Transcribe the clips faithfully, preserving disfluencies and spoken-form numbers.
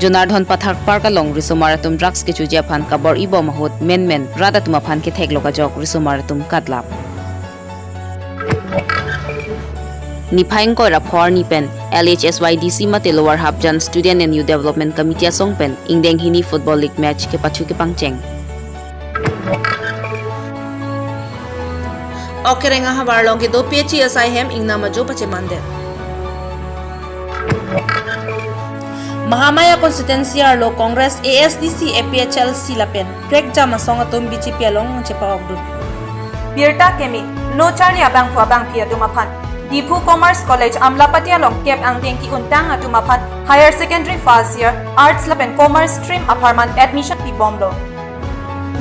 Jonardhan Pathak Park along risomar atum drugs kechoji aphan kabor-ibom ahut menmen rat atum aphan kethek lo kajok risomar atum katlap. Niphai ingkoi ra pho arni pen L H S Y D C mate Lower Hapjan Student and Youth Development Committee asong pen ingdeng hini football league match kepathu kepangcheng. Okereng ahavar along kedo P H E asai hem ingnam ajo pachemandet. Mahamaya constituency arlo Congress, A S D C, A P H L C lapen prekjam asong atum B J P along nangchepa-okdun. Birta keme, lo charli abangphu abangphi atum aphan. Diphu Commerce College Amlapati along kep angdeng ki-untang atum aphan Higher Secondary first year Arts lapen Commerce stream apharman admission pibomlo.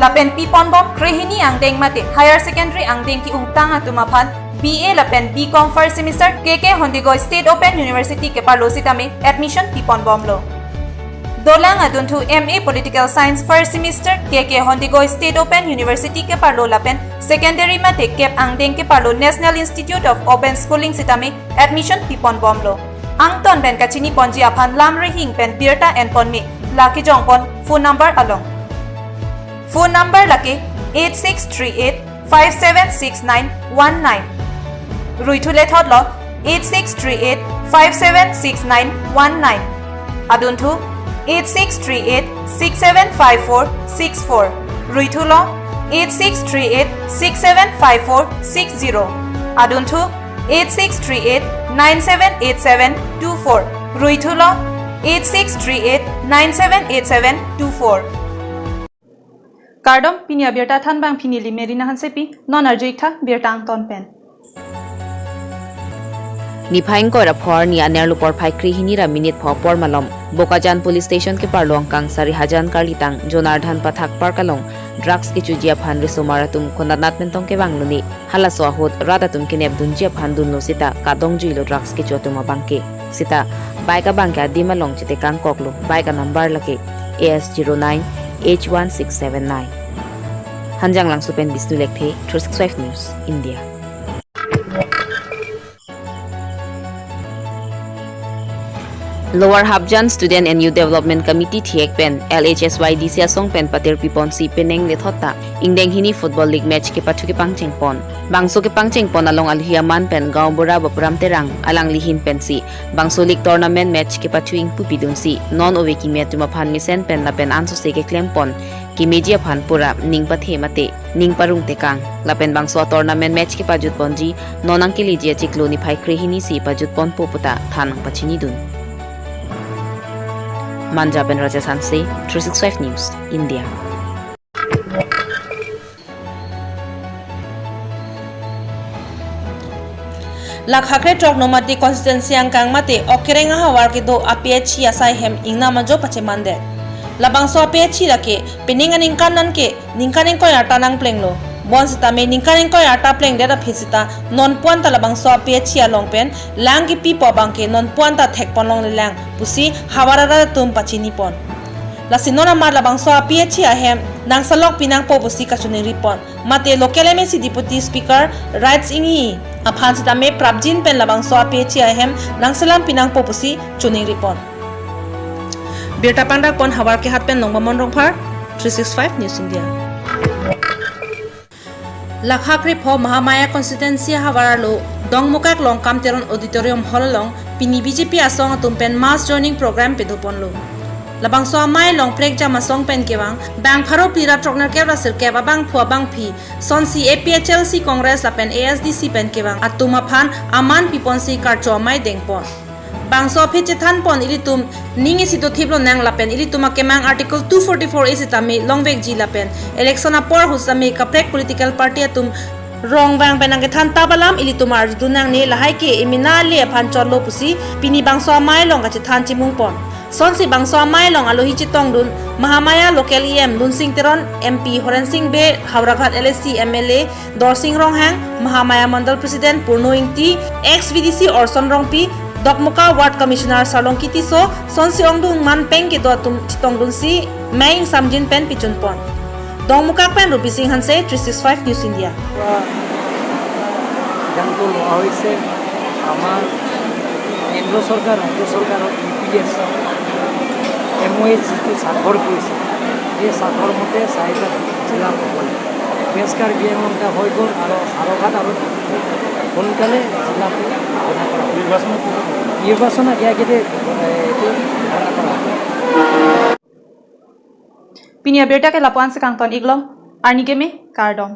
Lapen piponbom krehini angdeng mate Higher Secondary angdeng ki-untang atum aphan B A lapen B Com first semester K K Hondigoy State Open University keparlo sitame admission piponbomlo. Dolang adunthu M A Political Science first semester K K Hondigoy State Open University keparlo lapen secondary mate kep angdeng keparlo National Institute of Open Schooling sitame admission piponbomlo. Angton pen kachiniponji aphan lam rihing pen birta enpon me, lake jongpon phone number along. Phone number lake eight six three eight five seven six nine one nine. Ruithu lethotlo eight six three eight five seven six nine one nine. Adunthu eight six three eight six seven five four six four. Ruithulo eight six three eight six seven five four six zero. Adunthu eight six three eight nine seven eight seven two four. Ruithulo eight six three eight nine seven eight seven two four. Kardom, pini abirta thanbangphi neli Merina Hansepi, non arju-iktha birta angton pen. Niphai ingkoi ra pho arni anerlo porphai krehini ra minit pho apor malom Bokajan Police Station keparlo angkang Sarihajan Karlitang Jonardhan Pathak Park along drugs kechoji aphan risomar atum konatnat mentong kevanglone, halaso ahut rat atum kenepdunji aphan dunlo sita kadongjuilo drugs kecho atum abangke. Sita bike abangke adim along chetekangkoklo, bike anumber lake A S zero nine H one six seven nine. Hanjanglangso pen Bisnu Lekthe, three six five News, India. Lower Hapjan Student and Youth Development Committee thihek pen L H S Y D C asong pen patir piponsi penang lethot ta ingdeng hini football league match kepathu kepangchengpon. Bangso kepangchengpon along alohi aman pen gaonbura Bapuram Terang alangli ahin pensi bangso league tournament match kepathu ingpu pidunsi non ove kimi atum aphan mesen pen lapen ansose keklempon kemeji aphan pura ning pathe mate ning parong tekang. Lapen bangso a-tournament match kepajutponji non angkeleji achiklo niphai krehini si pajutponpo puta than nangpachinidun. Manja pen Rajesh Hanse, three six five News, India. Lakha krethrok Nomati constituency angkang mate Okereng ahavar kedo a-P H C asai hem ingnam ajo pachemandet. Labangso a-P H C lake pining aningkan anke ningkan ingkoi arta nangplenglo. Bonsitame ningkan ingkoi arta plengdet aphi sita nonpu-an ta labangso a-P H C along pen lang kipipo abangke nonpu-an ta thekponlonglelang pusi havar arat atum pachinipon. Lasi non amat labangso a-P H C ahem nangsalok pinangpo pusi kachiningripon. Mate local M A C Deputy Speaker Rights Enghi aphan sitame prapjin pen labangso a-P H C ahem nangselam pinangpo pusi chiningripon. Birta pangdakpon havar kehat pen Longbamon Rongphar, three six five News India. Lakha krepho Mahamaya constituency havar arlo Dongmukak Longkam Teron Auditorium Hall along pini B J P asong atum pen mass joining program padoponlo. Labangso amei along prekjam asong pen kevang bang pharo phli ra throknerkep ra sirkep abangphu abangphi, sonsi A P H L C, Congress lapen A S D C pen kevang atum aphan aman piponsi karcho amei dengpon. Bangso aphi chethanpon ilitum ning isi dothip lonang lapen ilitum akemang Article two forty-four A sitame longvekji lapen election apor ahut sitame kaprek political party atum rongvang pen nangkethan tap alam ilitum arjudun nangne, lahai ke emena le aphan chotlo pusi pini bangso amei along kachethan chimungpon. Sonsi bangso amei along alohi chetongdun Mahamaya local E M Lunsing Teron, M P Horensing Bey, Howraghat L A C M L A Dorsing Ronghang, Mahamaya Mandal President Purno Ingti, ex V D C Orson Rongpi, Dokmoka Ward Commissioner Sarlongki Tisso, sonsi ongdung manpeng kedo atum chetongdunsi mei ingsamjin pen pichunpon. Dongmukak pen Rupi Singh Hanse, three six five News India. Jangtolo ahoi se ama Kendro Sorkar, Rajyo Sorkar, U P S M O' A যিটো স্বাক্ষৰ কৰিছে, এই স্বাক্ষৰ মতে চাৰিটা জিলা হ'ব লাগে। ৱেষ্ট কাৰ্বি আংলং এটা হৈ গ'ল আৰু হাওৰাঘাট আৰু ডিব্ৰুগড়। সোনকালে জিলাটো ঘোষণা কৰা হ'ব। নিৰ্বাচনৰ পিছত নিৰ্বাচন আগে আগেতে, এ, এইটো ঘোষণা কৰা হ'ব। Pini abirta ke lapu-an si kangton iklo, arni keme, kardom.